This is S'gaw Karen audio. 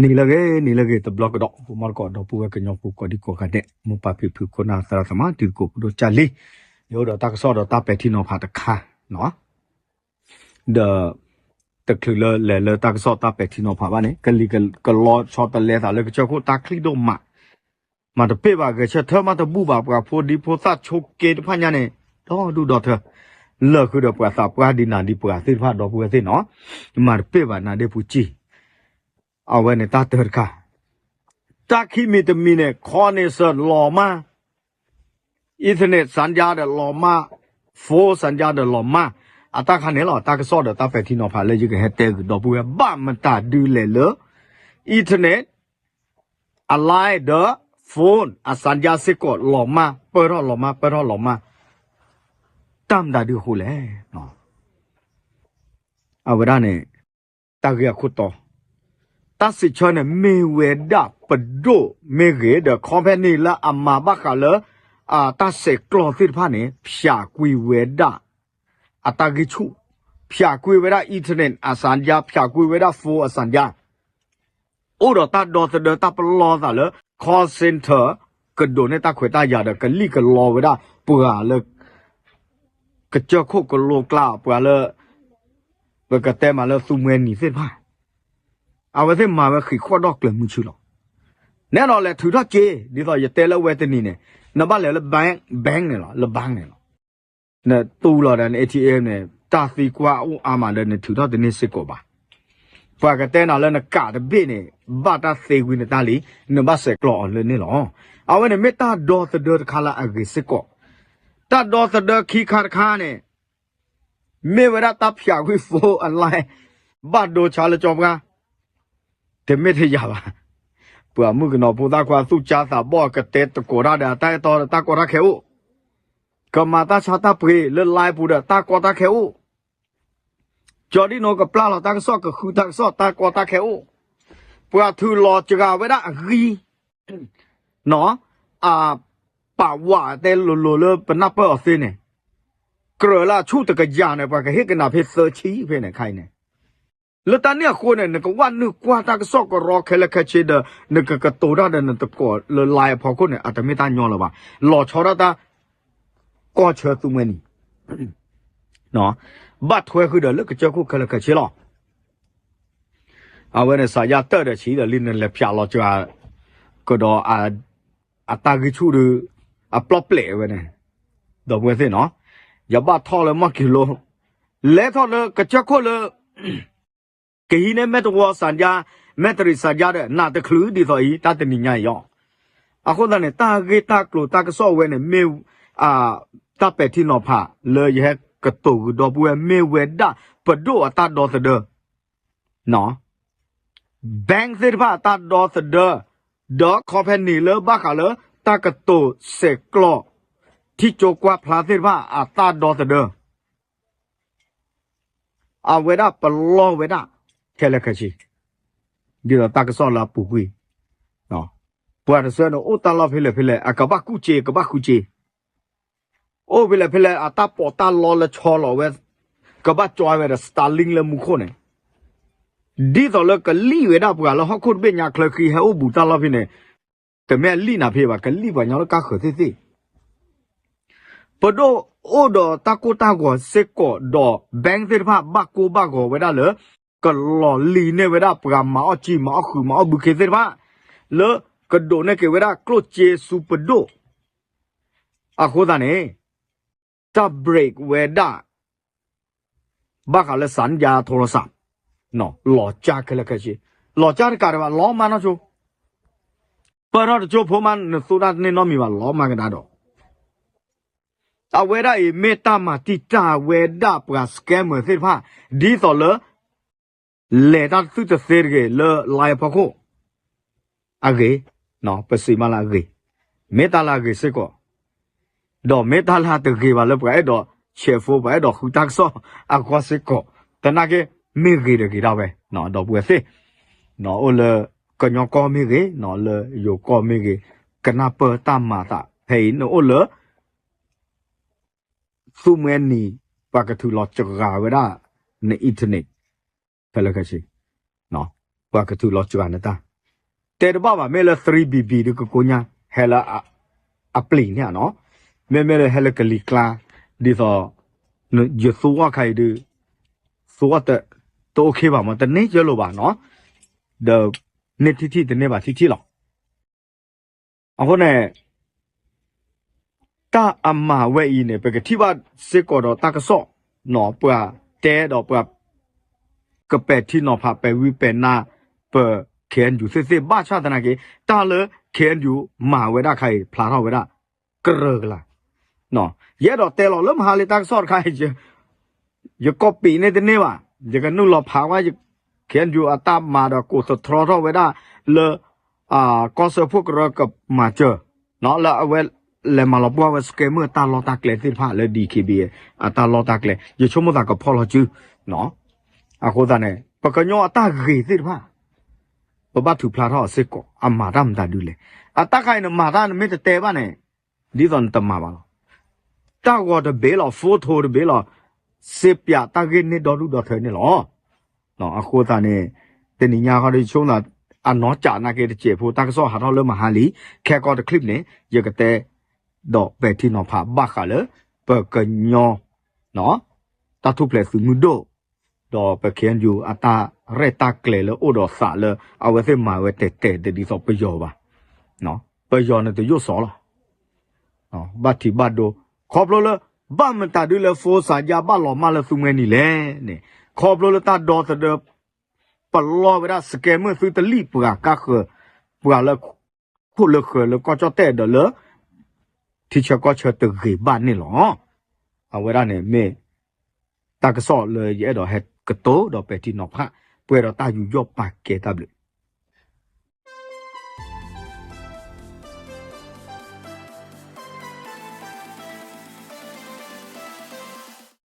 နံၤလၢအဂ့ၤ နံၤလၢအဂ့ၤ တဘျီကဒီး ပမီၢ်တကိး ဒီပုၢ်ဝဲၢ်ကညီဖိ ကိးဒံကိးဂၤဒဲး မိၢ်ပၢ်ဖံဖု ခိၣ်နၢ်သရၣ်သမါ တံၤသကိးဖိဒိၣ်ကၢ်လံ, ယအိၣ်ဒီးတၢ်ကစီၣ်ဒီးတၢ်ပဲာ်ထံနီၤဖးတခါ, ဒီး တချုးလၢလဲၤလၢတၢ်ကစီၣ်တၢ်ပဲာ်ထံနီၤဖးဘၣ်န့ၣ် ကလံၤကလီဆီတလဲသးလၢကစၢၢ်ခိၣ်တၢ်ချံၣ်ဒိၣ်မး, မၤတပ့ၢ်ဘၣ် ဂဲၤဆၢထၢၣ်မးတဘူၣ်ဘၣ် ပှၤဖိဒံဖိသၣ်ဆိးက့တဖၣ်ညါန့ၣ် ဒီဒူၣ်ဒီထၢ, လၢာ်ဃုာ်ဒီးပှၤသးပှၢ်ဒံးနၤဒံးပှၤသ့ၣ်တဖၣ် ဒီပုၢ်ဝဲၢ်သ့ၣ်နီၤ, မၤတပ့ၢ်ဘၣ်နၤဒ့ပူၤစံၣ် အဝဲန့ၣ်တၢ်တၢတခါ, တၢ်ခံမံၤတမံၤန့ၣ် connection လီၤမၢ်, internet စၣ်ယါဒီးလီၤမၢ်, phone စၣ်ယါဒီးလီၤမၢ်, အတၢ်ခါန့ၣ်လီၤ တၢ်ကစီၣ်ဒီးတၢ်ပဲာ်ထံနီၤဖးလၢယကဟဲတဲဂုာ်ဒီပုၢ်ဝဲၢ် ဘၣ်မတၤဒုလဲၣ်လၢ internet အ line ဒီး phone အစၣ်ယါစ့ၢ်ကီးလီၤမၢ် ပၢၢ်ထီၣ်လီၤမၢ် ပၢၢ်ထီၣ်လီၤမၢ်, တၢ်မတၤဒုအဃိလဲၣ် အဝဲဒၣ်န့ၣ် တၢ်ဂ့ၢ်အခိၣ်တီ, တၢ်စံးဆၢန့ၣ် မ့ၢ်ဝဲဒၣ်ပဒိၣ်မ့ၢ်ဂ့ၤ ဒီး company လၢအမၤဘၣ်ဃးလၢ တၢ်ဆဲးကျိးသ့ၣ်တဖၣ်န့ၣ် ဖျးကွံာ်ဝဲဒၣ် အတၢ်ဂံၢ်ဆူၣ်, ဖျးကွံာ်ဝဲဒၣ် internet အစၣ်ယါ ဖျးကွံာ်ဝဲဒၣ် phone အစၣ်ယါ အိၣ်ဒီးတၢ်ဒီသဒၢတၢ်ပလီၢ်သးလၢ call center ကဒိးန့ၢ်တၢ်ခွဲးတၢ်ယာ်ဒီး ကလံၣ်ကလီဝဲဒၣ်ပှၤလၢ ကစၢၢ်ခိၣ်ကလိကျါ ပှၤလၢ ပကတဲမးလၢသူမှဲနံၤသ့ၣ်တဖၣ်, အဝဲသ့ၣ်မၤဝဲဃံးဃီၣ်ဒီၣ်ကျဲၤမုဆူလီၤ. နဲဒိးလဲၤထုးထီၣ်စ့ ဒ်သိးယတဲလၢအဝဲတနံၤန့ၣ် နဘၣ်လဲၤလၢ bank န့ၣ်လီၤ လၢ bank န့ၣ်လီၤ. နတူၢ်လီၤဒီးန ATM န့ၣ် တၢ်သံကွၢ်အိၣ်အါမးဒီးနထုးထီၣ်တန့ၢ်စ့ၢ်ကီးဘၣ်. ပှၤကတဲနၤလၢနကးတဘ့ၣ်န့ၣ် ဘၣ်တၢ်သ့ဝံၤနတၢ်လံ, နဘၣ်ဆဲးကျိးအီၤလၢန့ၣ်လီၤ. အဝဲန့ၣ်မ့ၢ်တၢ်ဒီသဒၢတခါလၢအဂ့ၤစ့ၢ်ကီး, တၢ်ဒီသဒၢခံခါတခါန့ၣ် မ့ၢ်ဝဲဒၣ်တၢ်ဖျးကွံာ် phone အ line ဘၣ်ဒိဆါလၢကၠီပှၢ် တမ့ၢ်တယၤဘၣ်. ပှၤမုၣ်ကနီၤဖိသၣ်ခွါသူၣ်ကၢ်သးဘီၣ် ကတဲသကိးတၢ်ဒီးတၢ်အဲၣ်တီဒီးတၢ်ကီတၢ်ခဲအိၣ်, ကမၤတၢ်ဆါတၢ်ပှ့ၤလၢ line ပူၤဒီးတၢ်ကီတၢ်ခဲအိၣ်, ကၠီဒံၣ်နိကပျၢ်လီၤတၢ်ကစီၣ် ကဃုတၢ်ကစီၣ် တၢ်ကီတၢ်ခဲအိၣ်, ပှၤထုးလီၤစှၤဝဲဒၣ်အဂံၢ် နီၤ, အပာ်ဝးတဲလိၤလိၤလၢပနၢ်ပၢၢ်အီၤသ့န့ၣ်, ကြၢးလၢအဆူၣ်တကယၤန့ၣ် ပှၤကဟ့ၣ်ကနၣ်ဖဲသၢဆံဖဲန့ၣ်ခါအံၤန့ၣ်, လၢတၢ်န့ၣ်အဃိန့ၣ် နကဝဲနုာ်ကွၢ်တၢ်ကစီၣ်ကရီခဲလၢာ်ခဲဆ့ဒီး နကကတိၤတၢ်ဒီးနသကိးလၢ line အဖီခိၣ်န့ၣ် အတမ့ၢ်တၢ်ညီလၢၤဘၣ်. လီၤဆီဒၣ်တၢ် ကီၢ်ဆၢသူမှဲနံၤ ဘၣ်ထွဲဃုာ်ဒီးလၢကစၢၢ်ခိၣ်ခဲလၢာ်ခဲဆ့လီၤ. အဝဲန့ၣ် စးယါတၢၢ်ဒီးဆံးဒီးလံ နလဲၤဖျးလီၤစှၤ ကဒီး အတၢ်ဂံၢ်ဆူၣ်ဒီး အပျီၣ်ပျဲးဝဲန့ၣ် ဒီပုၢ်ဝဲၢ်သ့ၣ်နီၤ, ယဘၣ်ထီၣ်လၢမီၢ်ကံလိ လဲၤထီၣ်လၢကစၢၢ်ခိၣ်လၢ ကဟံးန့ၢ်မဲၢ်တဝီစၣ်ယါ မဲၢ်တရံးစၣ်ယါဒီး နးတချုးဒ်သိးအံၤ တၢ်တနံၤညါအံၤလီၤ. အဃိသတးန့ၣ် တၢ်ဂ့ၢ်တၢ်ကျိၤတၢ်ကစီၣ်ဝဲန့ၣ် မ့ၢ် တၢ်ပဲာ်ထံနီၤဖးလၢယဟဲကတိၤဂုာ်ဒီပုၢ်ဝဲၢ် မ့ၢ်ဝဲဒၣ်ပဒိၣ်အတၢ်ဒီသဒၢ bank သ့ၣ်တဖၣ်အတၢ်ဒီသဒၢ, ဒီး company လၢဘၣ်ဃးလၢတၢ်ကတိၤဆဲးကျိး ထံကၠိကွၢ်ဖျါသ့ၣ်တဖၣ်အတၢ်ဒီသဒၢ အဝဲဒၣ်ပလီၢ်ဝဲဒၣ် ခဲလၢာ်ခဲဆ့, ဒ်သိးတၢ်ကစီၣ်လၢအပူၤကွံာ်, ပှၤတစၢန့ၣ် အိၣ်တၢ်လီၢ်ဖဲလဲၣ်ဖဲလဲၣ် အကဘၣ်ကူၣ်စ့ ကဘၣ်ဃုစ့, အိၣ်ဖဲလဲၣ်ဖဲလဲၣ် အတၢ်ပီးတၢ်လီလၢဆီလီၤဝဲ, ကဘၣ်ကၠီဝဲဒီး Starlink လၢမူခိၣ်န့ၣ်, ဒ်သိးလၢကလံၣ်ဝဲဒၣ်ပှၤလၢဟီၣ်ခိၣ်တဘ့ၣ်ညါချၢဃံဟဲအိၣ်ဘူးတၢ်လီၢ်ဖဲန့ၣ်, တမ့ၢ်အလံၣ်နၤဖဲဘၣ် ကလံၣ်ပှၤညီလၢကါဃၢၤသ့ၣ်သ့ၣ် ပဒိၣ်အိၣ်ဒီးတၢ်ကိၢ်တၢ်ဂီၤစ့ၢ်ကီးဒီး bank သ့ၣ်တဖၣ်ဘၣ်ကိၢ်ဘၣ်ဂီၤဝဲဒၣ်လၢ ကလီၤလံၤန့ၢ်ဝဲဒၣ်ပှၤမၤအီၣ်ကံမၤအီၣ်ဃုာ်မၤအီၣ်ဘုခ့သ့ၣ်တဖၣ် လၢကဒိးန့ၢ်က့ၤဝဲဒၣ်ကျိၣ်စ့ဆူပဒိၣ် အဃိသတးန့ၣ် တၢ် break ဝဲဒၣ် ဘၣ်ဃးလၢ สัญญาณโทรศัพท์ လီၤကၢ်ခဲလၢာ်ခဲဆ့, လီၤကၢ်တကးဒံးဘၣ် လီၤမၢ်နီၢ်ဆိ ပၢၢ်ထီၣ်တကၠိဖိမး နသူတၢ်တန့ၢ်နီတမံၤဘၣ် လီၤမၢ်ကဒါဒီး အဝဲဒၣ်အံၤ မ့ၢ်တၢ်မၤတံာ်တာ်ဝဲဒၣ်ပှၤ scammer သ့ၣ်တဖၣ် ဒ်သိးလၢ လဲၤတၢ်သုတသ့တဂ့ၤလၢ line အဖီခိၣ် အဂ့ၤ, ပစံးမးလၢအဂ့ၤ, မ့ၢ်တၢ်လၢအဂ့ၤစ့ၢ်ကီး, ဒီးမ့ၢ်တၢ်လၢအတဂ့ၤဘၣ်လၢပှၤအဲၣ်ဒိး ဆဲးဖိ ပှၤအဲၣ်ဒိးဃုတၢ်ကစီၣ်အဂီၢ်စ့ၢ်ကီး, သနာ်က့ မ့ၢ်ဂ့ၤဒီးဂ့ၤဒၣ်ဝဲ, ဒီပုၢ်ဝဲၢ်သ့ၣ်, အိၣ်လၢကညီကီၢ်မ့ၢ်ဂ့ၤ, လၢယိၤကီၢ်မ့ၢ်ဂ့ၤ, ကနၢ်ပၢၢ်တၢ်မၤသး ဖဲအံၤနအိၣ်လၢ သူမှဲနံၤ ပှၤကထုးလီၤစှၤဝဲဒၣ် န internet ခဲလၢာ်ခဲဆ့, ပှၤကထုးလီၤစှၤနတၢ်, တဲတဘၣ်ဘၣ် မ့ၢ်လၢ three B B ဒုးကကိညါ ဟဲလၢအပျံၤန့ၣ်နီၤ, မ့မ့ၢ်လၢဟဲလၢကလံၤကျါ ဒ်သိး ယသူအီၣ်ခါအံၤဒုး သူအီၣ်တ တအိၣ်ခ့ဘၣ်မး တန့ၢ်ယလိာ်ဘၣ်နီၤ, ဒီးန့ၢ်ထံထံၣ်တန့ၢ်ဘၣ်ထံထံၣ်လီၤ. အဃိန့ၣ် တၢ်အမၤဝဲအံၤန့ၣ် ပကထံၣ်ဘၣ်စ့ၢ်ကီးဒီးတၢ်ကစီၣ်နီၤ ပှၤတဲဒီးပှၤ ကပဲာ်ထံနီၤဖးပဲာ်ဝံပဲာ်နါ ပ K N U သ့ၣ်သ့ၣ် ဘၣ်ဆၣ်သနာ်က့ တၢ်လၢ K N U မၤဝဲဒၣ်ခါအံၤ ဖျါထီၣ်ဝဲဒၣ် ကရၢကလာ် ယအဲၣ်ဒိးတဲလီၤလၢမဟါလံတၢ်ကစီၣ်တခါအံၤ ယ ယကိးပံာ်န့ၢ်တန့ၢ်ဘၣ်, ယကနုာ်လီၤဖးဝဲ K N U အတၢ်မၤဒီးကိးသတြီထီၣ်ဝဲဒၣ်လၢ ကီၢ်စၢဖှိၣ်ကရၢကမၤစၢၤ လၢအဝဲလဲၤမၤလီၤပှီၢ်ဝဲ scammer အတၢ်လီၢ်တၢ်ကျဲသ့ၣ်တဖၣ်လၢ D K B A အတၢ်လီၢ်တၢ်ကျဲ ယဆိကမိၣ်သးကဖီၣ်လီၤစု အဃိသတးန့ၣ် ပကညီအတၢ်ဂ့ၤသ့ၣ်တဖၣ် ပဘၣ်ထုးဖျါထီၣ်အီၤစ့ၢ်ကီး အမၤတၢ်မတၤဒုလဲၣ်. အတၢ်ခါအံၤနမၤတၢ်နမ့ၢ်တတဲဘၣ်န့ၣ် ဒ်သိးနတမၤဘၣ်လီၤ. တၢ်ဂီၤတဘ့ၣ်လီၤ photo တဘ့ၣ်လီၤ စ့ပၠးတၢ်ဂ့ၢ်န့ၢ်ဒီဒူၣ်ဒီထၢန့ၣ်လီၤ. အဃိသတးန့ၣ် တနံၤညါဃီဒီးဆိကမိၣ်သး အနီၢ်ကၠးနာ်က့တစဲးဖိ တၢ်ကစီၣ်ဟးထီၣ်လၢမဟါလံ ခဲကီတချံၣ်န့ၣ် ယကတဲ ဒီးပဲာ်ထံနီၤဖးဘၣ်ဃးလၢ ပကညီ တၢ်ထူၣ်ဖျဲးသုးမုၢ်ဒိၣ် ဒီးပ K N U အတၢ်ရဲၣ်တၢ်ကျဲၤလၢအိၣ်ဒီးသးလၢ အဝဲသ့ၣ်မၤဝဲတဲာ်တဲာ်တဒ်သိးပယီၤဘၣ်. ပယီၤန့ၣ်တယိၣ်စီၤလီၤ. ဘၣ်ထံးဘၣ်ဒိ ခီဖျိလၢ ဘၣ်မတၤဒုလၢ ဖိစၢ်ယါ ဘၣ်လီၤမၢ်လၢသုမှဲနံၤလဲၣ်န့ၣ် ခီဖျိလၢတၢ်ဒီသဒၢ ပလီၢ်ဝဲဒၣ် scammer သုတလံၣ်ပှၤကါဃၢၤ ပှၤလၢ ခိၣ်လၢဃၢၤလၢကီၢ်ကၠီၣ်တဲၣ်ဒီးလၢ ထံဆၢကီၢ်ဆၢတဂ့ၤဘၣ်န့ၣ်လီၤ. အဝဲဒၣ်န့ၣ်မ့ၢ် တၢ်ကစီၣ်လၢယအဲၣ်ဒိးဟဲကတိၤဒီးပဲာ်ထံနီၤဖး ပှဲၤဒီးတၢ်ယူးယီၣ်ပာ်ကဲတၢ်ဘျုး